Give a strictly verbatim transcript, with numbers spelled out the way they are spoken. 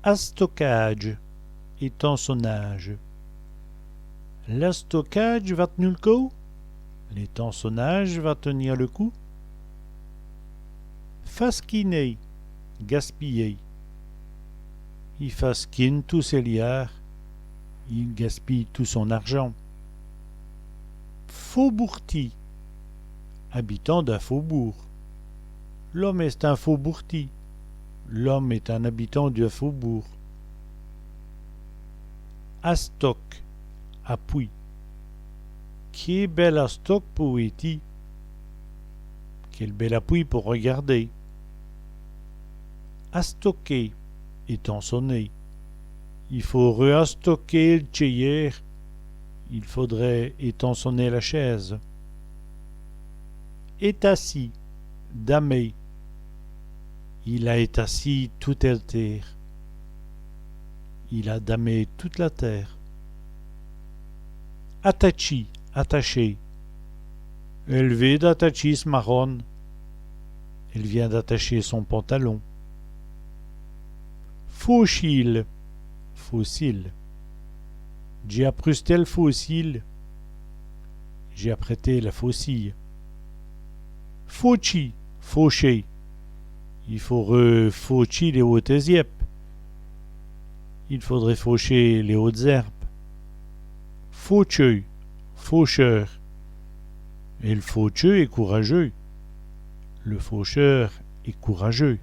Astokâdje, étançonnage. L'astokâdje va t'nu l' côp. L'étançonnage va tenir le coup. Faskiner, gaspiller. I faskine tous sès liârds. Il gaspille tout son argent. Faubourtî, habitant d'un faubourg. L'ome èst in faubourtî. L'homme est un habitant d'un faubourg. Astok, appui. Qué bèl astok po wéti. Quel bel appui pour regarder. Astoker, étançonner. I faureut astoker l' tchèyêre. Il faudrait étançonner la chaise. Ètassî, damer. Il a ètassî toute èl têre. Il a damé toute la terre. Atatchî, attacher. Èle vént d'atatchî s' marone. Elle vient d'attacher son pantalon. Fauchîle, faucille. Dj'é aprusté l' faucîle. J'ai apprêté la faucille. Fautchî, faucher. I faureut fautchî lès wôtès-ièbes. Il faudrait faucher les hautes herbes. Fautcheû, faucheur. Èl fautcheû èst courajeûs. Le faucheur est courageux.